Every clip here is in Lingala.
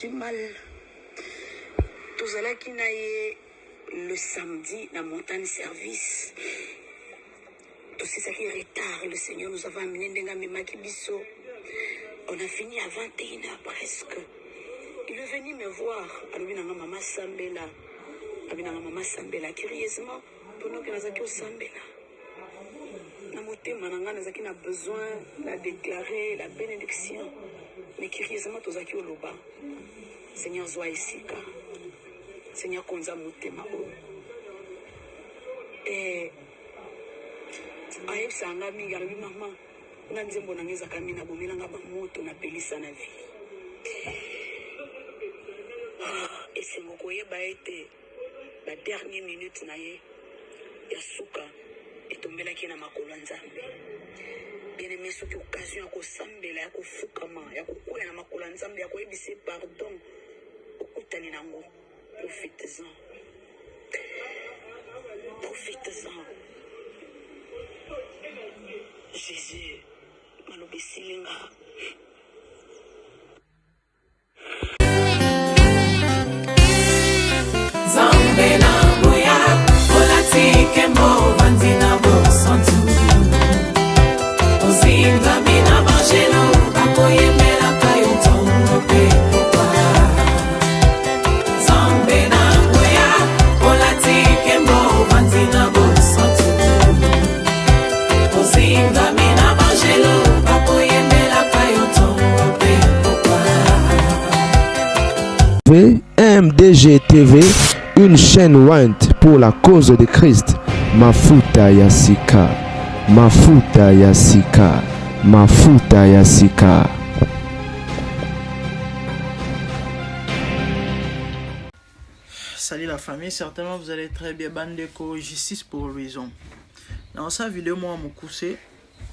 Du mal. Tozalaki na ye le samedi na montagne service. Tosisaki retard, le Seigneur nous avait amené ndenge amemaki biso. On a fini à 21h presque. Il est venu me voir. Alobi na nga mama sambela. Alobi na nga mama sambela. Curieusement, pendant que nazalaki osambela na motema na ngai nazalaki na besoin na déclarer la bénédiction mais curieusement tozalaki oloba seigneur zwa esika seigneur konza motema oyo eh, ayebisaka ngai mingi alobi mama nga nzembo na ngai ezalaka mingi nabomela nga bamoto napelisa na vie ah, esengo koyeba ete Ba dernier minute na ye ya suka etombelaki ye na makolo ya Nzambe. Bien aime, soki occasion ya kosambela, ya kofukama, ya kokweya na makolo ya Nzambe, ya koyebisa ye pardon, okutani nango, profites-en. Profites-en. Jesus, maloba esili nga. Nzambe na nguya olati nkembo ovandi na bosantu ozingami na banjelu bakoyembelaka yo ntongo mpe pokwa Nzambe na nguya olati nkembo ovandi na bosantu ozingami na banjelu bakoyembelaka yo ntongo mpe pokwa MDG TV, une chaîne ointe pour la cause de Christ. Mafuta ya sika, mafuta ya sika, mafuta ya sika. Salut la famille, certainement vous allez très bien. Bandeko, justice pour Louison. Dans sa vidéo, moi, mokuse,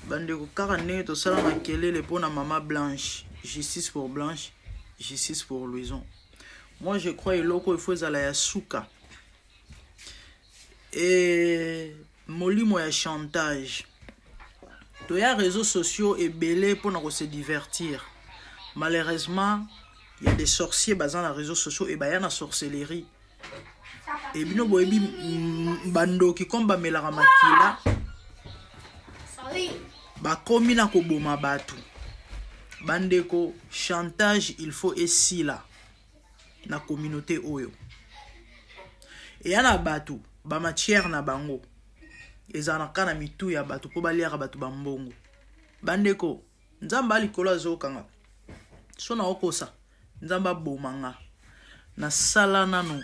bandeko, kaka ndenge tosala makelele mpo na mama Blanche, justice pour Blanche, justice pour Louison. Moi, je crois eloko il faut ezala ya suka. Et molimo ya chantage. Toya réseaux sociaux ebele mpo na ko se divertir. Malheureusement, il y a des sorciers baza na réseaux sociaux et baya na sorcellerie. Et bino boyebi bandoki comme bamelaka makila bakomi na koboma bato. Bandeko, chantage il faut esila na communauté oyo. Eya na bato ba matière na bango ezalaka na mitu ya bato mpo baliaka bato bambongo. Bandeko, Nzambe a likolo azokanga so na okosa Nzambe aboma nga nasala nano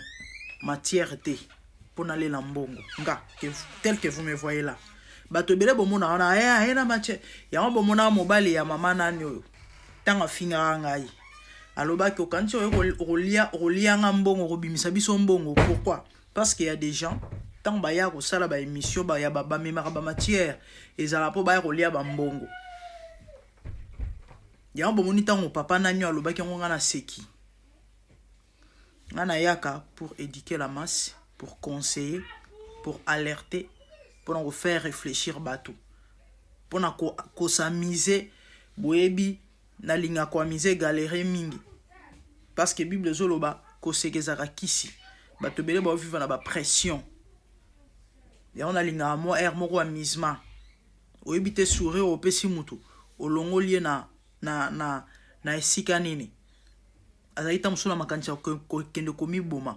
matière te mpo nalela mbongo nga que, tel que vous me voyez là bato ebele bomona wana aye aye na matière yango bomonaka mobali ya mama nani oyo ntango afingaka ngai alobaki okanisi oyo okolia okolia nga mbongo okobimisa biso mbongo pourquoi parce que ya des gens ntango baya kosala ba émission ba, ya bamemaka ba matière ezala mpo baya kolia bambongo yango bomoni ntango papa nani alobaki yango ngai naseki ngai nayaka pour éduquer la masse pour conseiller pour alerter mpona kofaire réfléchir bato mpona kosamise boyebi Nalinga ko amuser galerie mingi parce que bible ezoloba koseka ezalaka kisi bato ebele bao vivre na ba pression yango nalingaka mwa aire moko amusement oyebi te sourire opesi mutu olongoli ye na, na, na, na esika nini azalaki ntango mosusu na makanisi ya kokende komiboma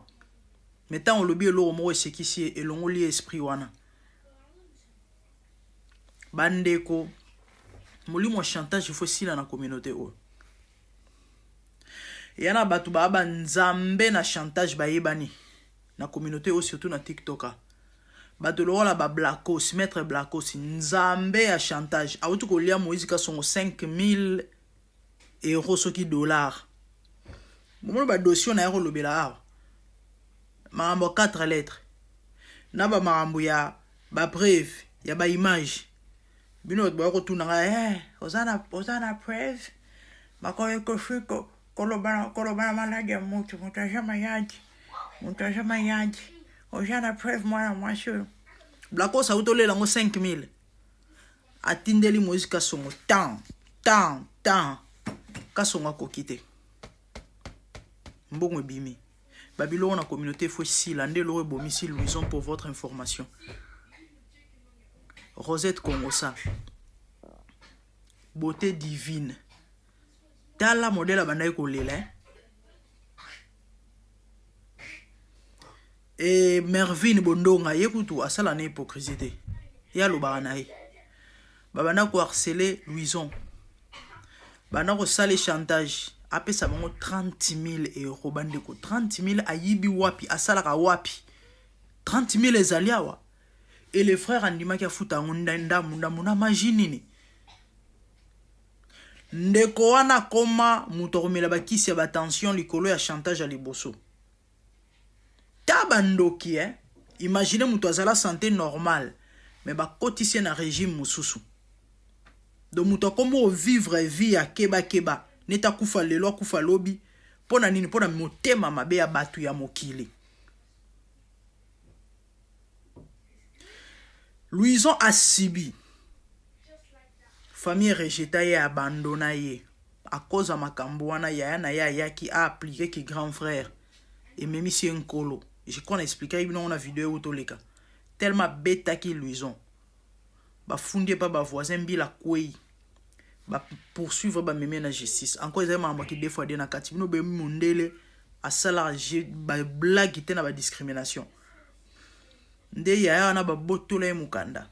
me ntango olobi eloko moko esekisi ye elongoli ye esprit wana Bandeko, molimo ya chantage il faut esila na communauté oyo. Eya na bato baa ba nzambe na chantage bayebani na communauté oyo surtout na TikTok. Bato lokola ba Blacos, maître Blacos, nzambe ya chantage. Awuti kolia Moïse Kasongo 5000 euros soki dollars. Bomoni ba dossier na ya kolobela awa. Makambo ya 4 lettres. Na ba makambo ya ba preuve ya ba image bino bato baya kotuna ngai eh, oza na oza na preuve bakoki kofi koloba koloba na maladi ya moto moto aza mayadi moto aza mayadi oza na preuve mwana mwasi oyo blakosa auti olela yango 5000 atindeli moïse kasongo tan tan tan kasongo akoki te. Mbongo ebimi. Ba biloko na communauté faut esila nde eloko ebomisi Louison pour votre information. Rosette Kongosa. Beauté divine. Tala modèle abandaki kolela eh. E Mervine Bondonga ye kutu asala na hypocrisie te. Ye alobaka na ye. Babanda ko harceler Louison. Banda kosala chantage. Apesa bango 30 000 euros bandeko. 30 000 ayibi wapi? Asalaka wapi? 30 000 ezali awa. Et le frère andimaki afuta yango ndambu ndambu na magie nini? Ndeko wana akoma moto akomela bakisi ya ba tension likolo ya chantage ya liboso. Ta ba ndoki eh. Imagine moto azala sante normale mais bakotisi ye na regime mosusu. Donc moto akoma ko vivre vie ya keba keba neti akufa lelo akufa lobi mpo na nini? Mpo na motema mabe ya bato ya mokili. Louison asibi famille rejeta ye abandona ye à cause ya makambo wana yaya na ye ayaki a appliquer ki grand frère ememisi ye nkolo je crois na expliquaki bino yango na video euti oleka tellement abetaki Louison bafundi ye pa ba voisin mbila akwei ba poursuivre bamemi ye na justice encore ezali makambo ya ki deux fois deux na kati bino boyebi mondele asalaka ba blague te na ba discrimination nde yaya wana babotola ye mokanda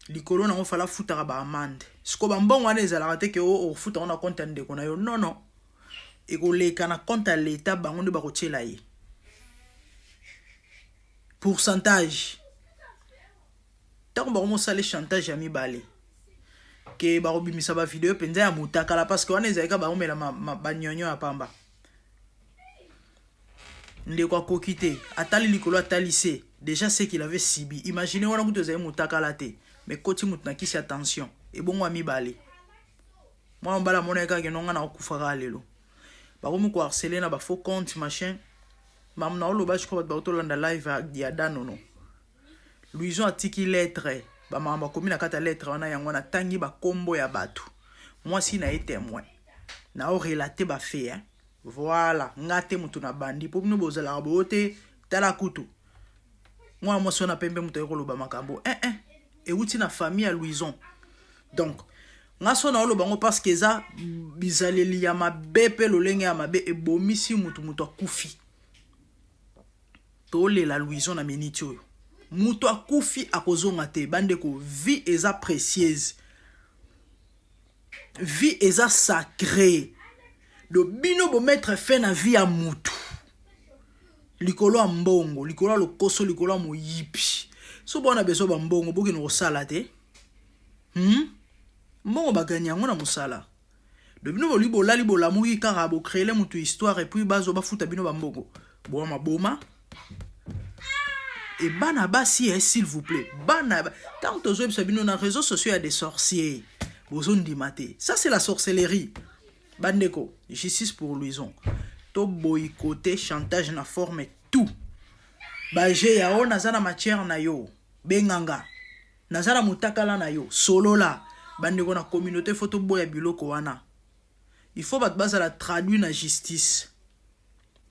likolo nango fala afutaka ba amande siko bambongo wana ezalaka te ke ofuta yango na compte ya ndeko na yo non non ekoleka na compte ya leta bango nde bakotiela ye pourcentage ntango bakomosala chantage ya mibale ke bakobimisa bavideo mpenza ya motakala parce que wana ezalika baomela banyonyo ya pamba ndeko akoki te atali likolo atali se déjà ce qu'il avait subi imagine wana kutu ezali motakala te mais koti moto na kisi ya tension ebongo ya mibale mwana mobali amonaki kaka keno nga na okufa kaka lelo bakomi koharcele na bafaux compte machin mamu na oloba je crois bato bakotolanda live ya danono Louison atiki lettre ba makambo akomi na kati ya lettre wana yango wana atangi ba kombo ya bato mwasi na ye témoin na o relate ba fait hein voilà nga te moto na bandi po bino bozalaka boyo te tala kutu mwana mwasi wana pembe moto aye koloba makambo eh eh ewuti na famille ya Louison donc nga so na oloba ngo parce que eza bizaleli ya mabe pe lolenge ya mabe ebomisi mutu mutu akufi Tolela Louison na minute oyo. Mutu akufi akozonga te. Bandeko, vie eza précieuse. Vie eza sacrée. Donc bino bo mettre fin na vie ya mutu. Likolo ya mbongo, likolo ya lokoso, likolo ya moyibi. So bona besoin ba mbongo bokende kosala te. Mbongo baganye yango na mosala. Donc bino boli bolali bolamuki kaka bo créer mutu histoire et puis bazo bafuta bino ba mbongo. Boa maboma. Et bana basi eh, s'il vous plaît. Bana tant tozo bino na réseaux sociaux ya des sorciers. Bozo ndima te. Ça c'est la sorcellerie. Bandeko, justice pour Louison. To boycotter chantage na forme tout. Baje ya o naza na matière na yo. Benganga. Naza na mutakala na yo. Solola. Bandeko na communauté faut toboya biloko wana. Il faut bato bazala traduit na justice.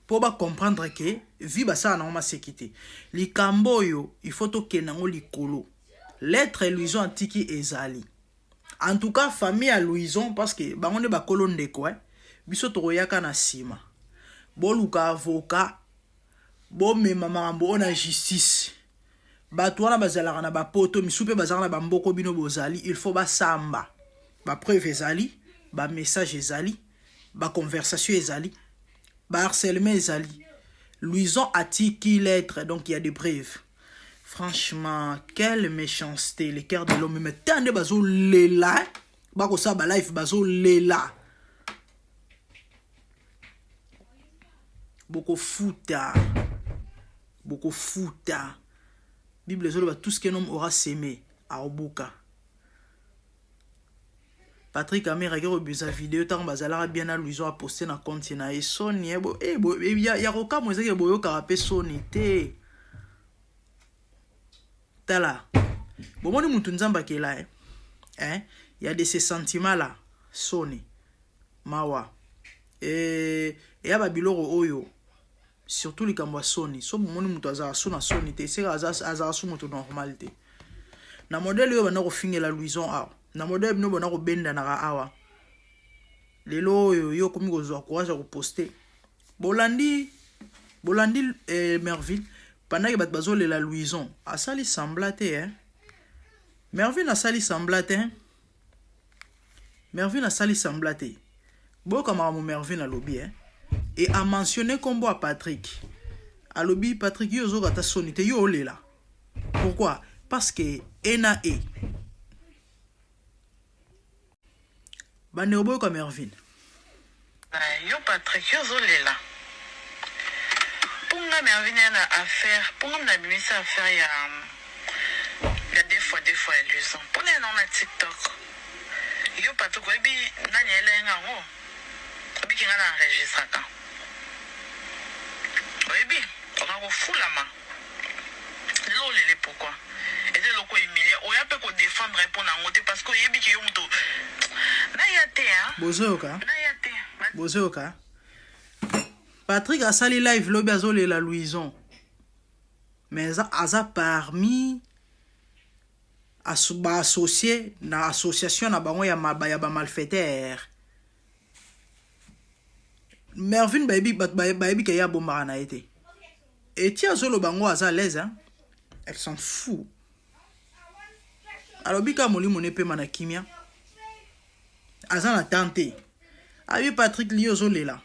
Po ba comprendre que vie basala nango maseki te. Likambo oyo il faut tokende yango likolo. Lettre Louison atiki ezali. En tout cas famille ya Louison parce que bango nde bakolo ndeko eh. Biso tokoyaka na sima. Boluka avocat bomema makambo oyo na justice. Bato wana bazalaka na bapoto misu mpe bazalaka na bamboko bino bozali il faut basamba. Ba preuve ezali, ba message ezali, ba conversation ezali, ba harcèlement ezali. Louison atiki lettre donc il y a des preuves. Franchement, quelle méchanceté, le cœur de l'homme. Mais tant de bazo lela, bako sa ba life bazo lela. Boko futa. Boko futa. Bible ezoloba tout ce qu'un homme aura semé aobuka. Patrick Amir ake kobimisa video ntango bazalaka bien na Louison aposte na compte na ye soni eh, bo, eh, bo, eh, ya, ya kokamwa ezaki boyokaka mpe soni te tala bomoni mutu nzambe akela eh? Eh? ya de ces sentiments là soni mawa eh, Eya ba biloko oyo surtout likambo ya soni. So bomoni moto azala su na soni te, seka azala su moto normal te. Na modèle oyo banda kofingela Louison awa, na modèle bino banda kobendanaka awa. Lelo oyo yo okomi kozwa courage ya koposte. Bolandi bolandi eh, Merville pendant que bato bazolela Louison asali semblant te eh. Merville asali semblant te. Mervine asali semblant te. Boyoka makambo Mervine alobi eh. Et a mentionné kombo ya Patrick. Alobi Patrick yo ozoka ata soni te yo olela. Pourquoi? Parce que e na e. Bandeko boyoka Mervine. Yo Patrick yo ozo lela po nga Mervine aya na affaire po nga na bimisi affaire ya ya deux fois deux fois ya Luison po na ya nango na tiktok yo Patrick oyebi nani ayelaki nga yango oyebi ke nga na enregistraka oyebi oka kofulama Lelo olele pourquoi? Eza eloko humilia oya pe ko defendre ye pona yango te parce que oyebi ke yo moto naya te hein. Bozoyoka? Naya te. Bozoyoka? Patrick asali live lobi azolela Louison. Mais aza, aza parmi aso, ba associé na association na bango ya, ma, ya ba malfaiteurs. Mervine bayebi bato bayebi ke ye abombaka na ye te. Eti azoloba ngo aza à l'aise hein? Elle s'en fout. Alobi kaka molimo ne pema na kimia. Aza na temps te. Abi Patrick liyo ozolela.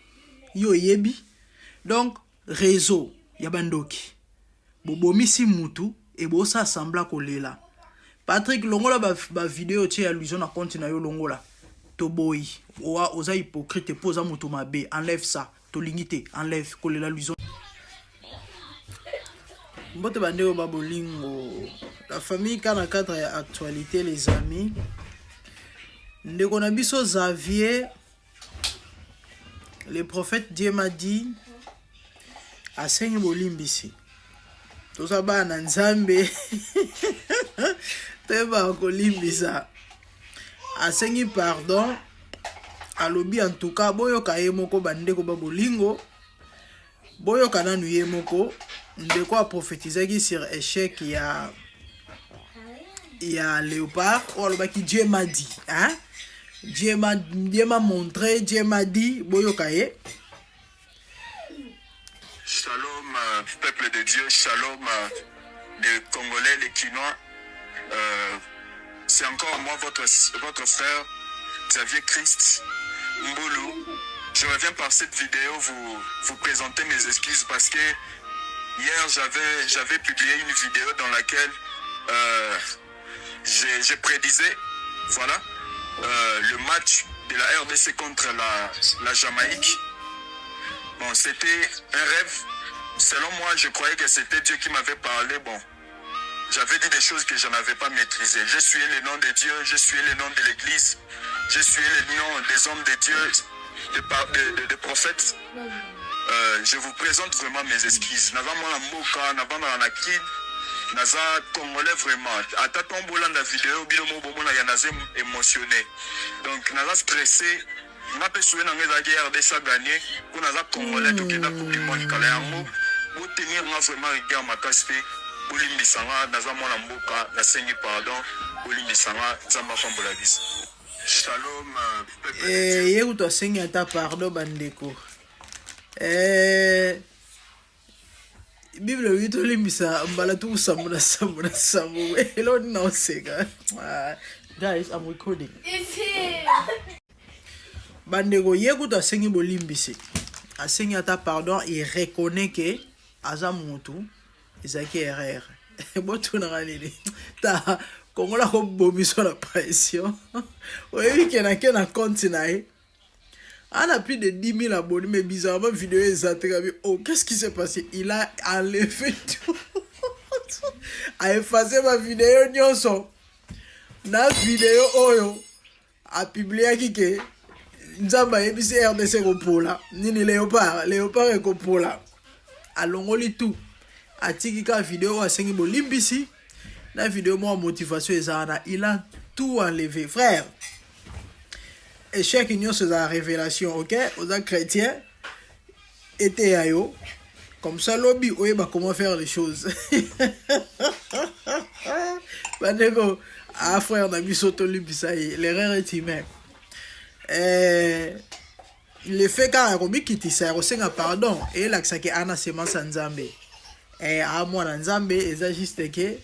Yo oyebi. Donc réseau ya bandoki. Bobomisi mutu et bosala semblant kolela. Patrick longola ba, ba video tie ya Luison na compte na yo longola. Toboyi. Oa oza hypocrite po oza mutu mabe. Enlève ça. Tolingi te. Enlève kolela Luison. Mbote bandeko ba bolingo. La famille ka na cadre ya actualité les amis. Ndeko na biso Xavier le prophète Dieu m'a dit asengi bolimbisi toza bana na nzambe toyebaka kolimbisa asengi pardon alobi en tout cas boyoka ye moko bandeko ba bolingo boyoka nanu ye moko ndeko aprofetizaki sur échec ya ya léopard oyo alobaki dieu m'a dit hein? dieu m'a dieu m'a montré dieu m'a dit boyoka ye Shalom, euh, peuple de Dieu, shalom, euh, les Congolais, les Quinois. Euh, c'est encore moi, votre, votre frère, Xavier Christ Mboulou. Je reviens par cette vidéo vous, vous présenter mes excuses parce que hier, j'avais, j'avais publié une vidéo dans laquelle euh, j'ai prédisé voilà, euh, le match de la RDC contre la, la Jamaïque. Bon, c'était un rêve. Selon moi, je croyais que c'était Dieu qui m'avait parlé. Bon, j'avais dit des choses que je n'avais pas maîtrisées. J'ai suivi le nom de Dieu, j'ai suivi le nom de l'Église, j'ai suivi le nom des hommes de Dieu, des de, de, de prophètes. Euh, je vous présente vraiment mes excuses. Naza mwana mboka, navandaka na Kin, naza congolais vraiment. Ata ntango bolanda video bino moko bomona ya naza émotionné. Donc naza stressé. Nga mpe souhait na nga ezalaki RDC a gagné mpo naza congolais tokenda coupe du monde kala yango botenir nga vraiment rigueur makasi mpe bolimbisa nga naza mwana mboka nasengi pardon bolimbisa nga nzambe apambola biso. Shalom peuple de Eh, Dieu. ye kutu asengi ata pardon bandeko eh, bible elobi tolimbisa mbala tuku sambo na sambo na sambo eloko nini naoseka ah, guys I'm recording bandeko ye kutu asengi bolimbisi asengi ata pardon il reconnaît ke aza mutu ezalaki erreur botunaka nini ta kongola kobomiso na pression oyebi ke nake na compte na ye ana plus de 10 000 abonnés mais bizarrement vidéo eza te kabi oh qu'est-ce qui s'est passé il a enlevé tout a effacé ma vidéo nyonso na vidéo oyo apubliaki ke nzambe ayebisi rdc ekopola nini léopard léopard ekopola alongoli tout atiki kaka video oyo asengi bolimbisi na video moko motivation eza wana il a tout enlevé frère échec nyonso ezala révélation ok oza chrétien Eteya yo comme ça lobi oyeba comment faire les choses. Bandeko, ah frère na biso tolimbisa ye, l'erreur est humaine. Eh, le fait kaka ya komikitisa ya kosenga pardon eyelakisaki ana semence ya Nzambe. Eh, a mwana Nzambe eza juste ke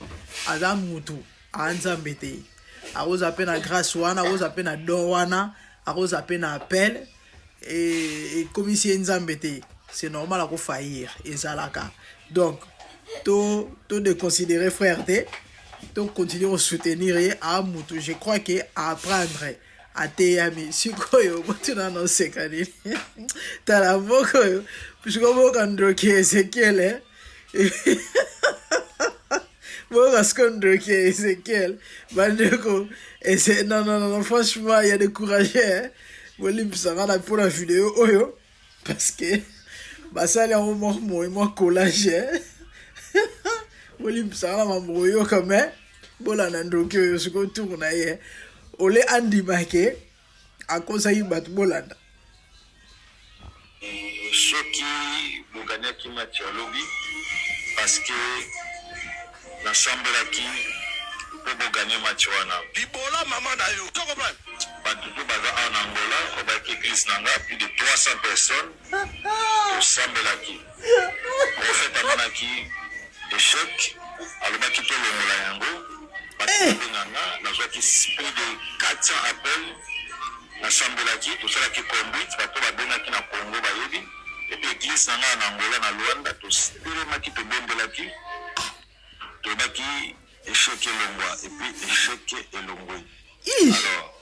aza mutu, a Nzambe te. Akoza pe na grâce wana, akoza pe na don wana, akoza pe na appel. Ekomisi ye Nzambe te, c'est normal ako faillir, ezalaka. Donc to to déconsidérer frère te, to continuer ko soutenir ye a mutu. Je crois que à apprendre ateyami sikoyo botuna na oseka nini tala moko oyo sikoyo boyoka ndoki ya Ezekiel, eh? Boyoka sikoyo ndoki ya Ezekiel, bandeko. Ese non, non, non, franchement, il y a des courageux, hein? Bolimbisa nga na mpona video oyo parce que basali yango mwa moi mwa collage, hein? Bolimbisa nga na mambo koyoka, mais bolanda ndoki oyo sikoyo tour na ye ole andima ke akosaki bato. Bolanda. Soki boganiaki match ya lobi, parce que nasambelaki mpo boganye match wana. Libola mama na yo, to comprendre. Bato to baza awa na Angola, obayaki église na nga, plus de 300 personnes, tosambelaki. Prophète amonaki échec, alobaki tolongola yango. Bato babenga nga, nazwaki plus de 400 appels. Nasambelaki, tosalaki conduite, bato babengaki na Congo bayebi. Et puis église na nga na Angola, na Luanda, totelemaki, tobondelaki, tolobaki échec elongwa, et puis échec elongwe. Alors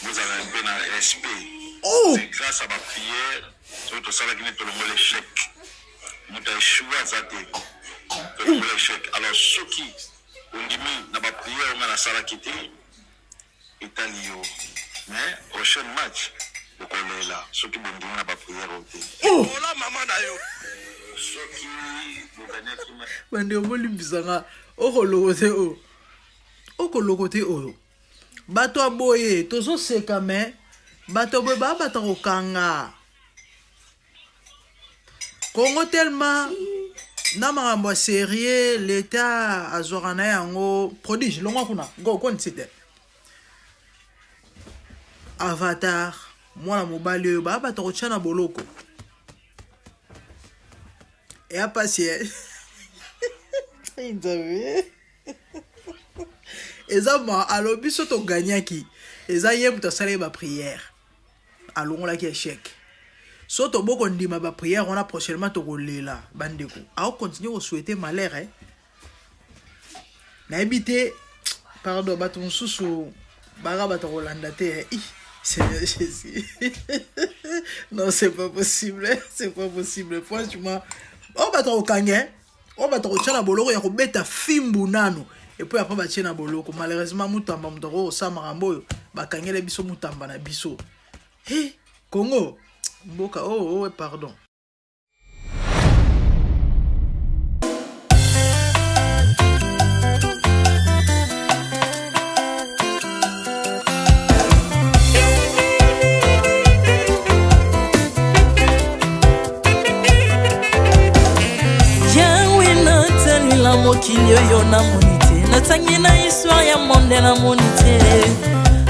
bozala mpe na respect. Oh! C'est grâce à baprière oyo tosalaki nde tolongola échec. Moto aéchoue aza te, tolongola échec. Alors soki ondimi na baprière oyo nga nasalaki te, etali yo, mais prochaine match bokolela soki bondimi na baprière oyo te. Oh! Libola mama na yo. Soki boganiaki Bandeko, bolimbisa nga, okoloko te oyo, okoloko te oyo. Bato ya boye tozoseka, me bato ya boye baa bato ya kokanga Kongo tellement na makambo ya sérieux. L'état azwaka na yango prodige. Longwa kuna, go konisi te avatar. Mwana mobali oyo baa bato kotya na boloko, eya pasi. Nzambe, eza ma alobi so toganyaki, eza ye moto asalaki baprière, alongolaki échec. So toboko ndima baprière wana, prochainement tokolela. Bandeko, aocontinue kosouhaite malheur, eh? Nayebi te, pardon, bato mosusu baka bato kolanda te, eh? Seigneur Jésus, non, c'est pas possible, c'est pas possible, franchement. Oyo bato kokanga, oyo bato kotya na boloko ya kobeta fimbu nanu, et puis après batie na boloko. Malheureusement, Mutamba moto akoki kosala makambo oyo bakangele biso Mutamba na biso. He, Congo mboka, oh, oh, pardon. Yawe, natalela mokili oyo, namoni te. Natangi na histoire ya monde, namoni te.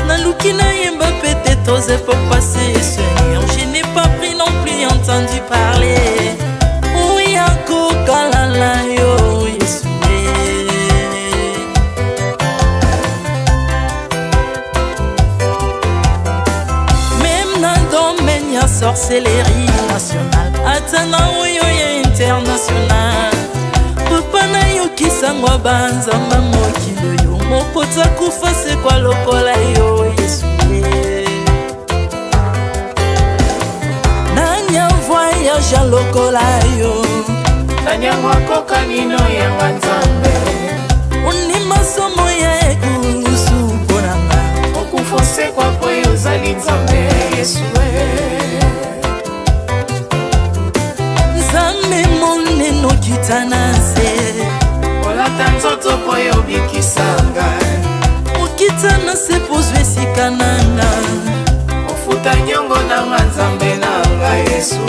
Naluki nayemba peut-être aux époques passées. Seigneur, je n'ai pas pris non plus entendu parler oya kokalala yo Yesu. Même na domaine ya sorcellerie nationale, ata na oyo ya international, papa, nayokisango banzamba mokili oyo mokota kufa sekwa lokola yo Yesu. Nani avoyage lokola yo? Nani yango akoka nino yanga Nzambe? Ondima somo ya ekulusu mpo na nga. Okufa, osekwa po yo ozali Nzambe, Yesu. Nzambe monene, okita na nse. Olata nzoto po yo obikisa ngai. Okita na se po ozwa esika na nga. Ofuta nyongo na nga, Nzambe na ngai, Yesu.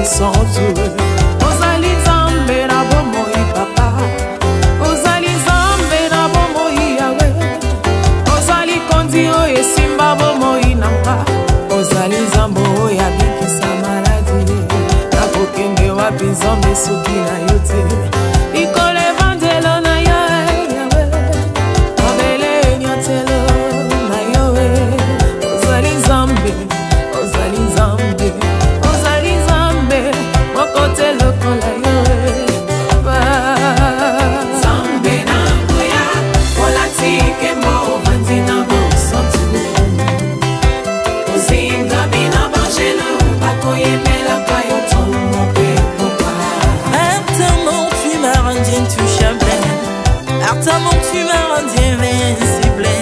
bosantu. Ozali Nzambe na bomoi papa, ozali Nzambe na bomoi Yawe, ozali kondi oyo esimba bomoi na nga, ozali Nzambe oyo abikisa maladi. Nakokende wapi Nzambe soki na yo te? Likolo evandelo na yo Yawe, mabele enyatelo na yo. Ozali Nzambe, ozali Nzambe, ozali Nzambe moko te lokola yo. Nzambe na nguya, olati nkembo, ovandi na bosantu, ozingami na banjelu bakoyembelaka yo ntongo mpe pokwa. Apparemment tu m'as rendu intouchable, Apparemment tu m'as rendu invincible.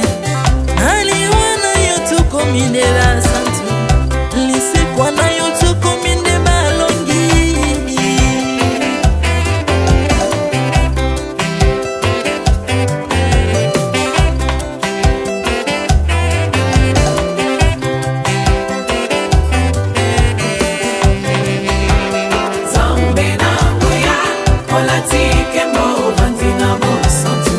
Aliwa na yo tokomi nde basantu, lisekwa na yo tokomi nde balongi. Nzambe na nguya, olati nkembo, ovandi na bosantu,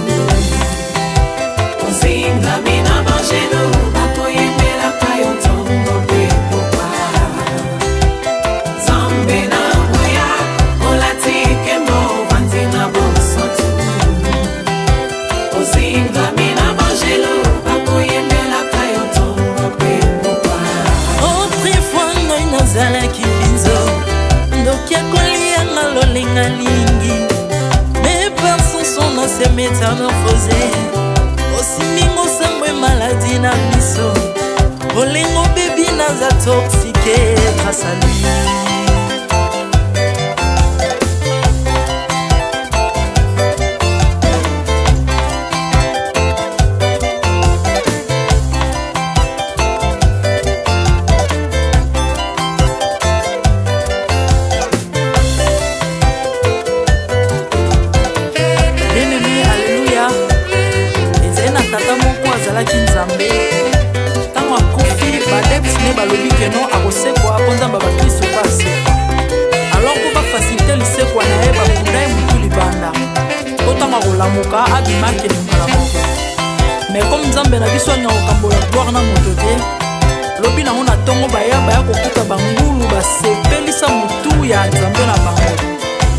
ozingami na banjelu bakoyembelaka yo ntongo mpe pokwa. Nzambe na nguya, olati nkembo, ovandi na bosantu, ozingami na banjelu bakoyembelaka yo ntongo mpe pokwa. Autrefois ngai nazalaki mbinzo, ndoki akolianga lolenga lingi, mais par son son na se métamorphose. Osimingo sango maladi na miso, bolingo bebi naza toxique grâce à lui. Bien-aimé, alleluya. Ezali na tata moko azalaki Nzambe. Ntango akufi, baadepte ne balobi keno akosekwa mpo Nzambe ya bakristo mpe asekwa. Alors mpo bafacilite lisekwa na ye, bakunda ye motu libanda, mpo ntango akolamuka abima akende mbala moko. Mais comme Nzambe na biso alingaka kokambola gloire na moto te, lobi nango na ntongo baya baya kokuta bangulu basepelisa motu ya Nzambe na bango.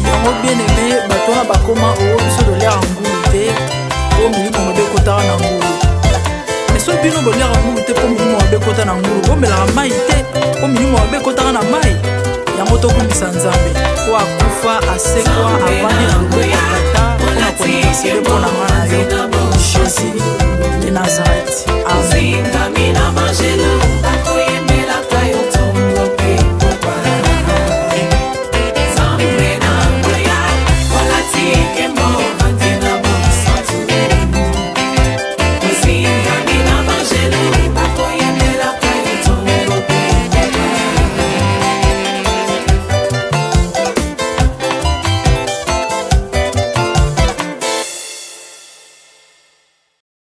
Yango bien-aimé, bato wana bakoma oo biso toliaka ngulu te mpo milimo mabe ekotaka na ngulu. Mais soki bino boliaka ngulu te mpo milimo mabe ekota na ngulu, bomelaka mai te mpo milimo mabe ekotaka na mai. Yango tokumbisa Nzambe po akufa, asekwa, avandi na loboko ya Tata mpona kointercede mpo na nga na yo. Jésus de Nazareth.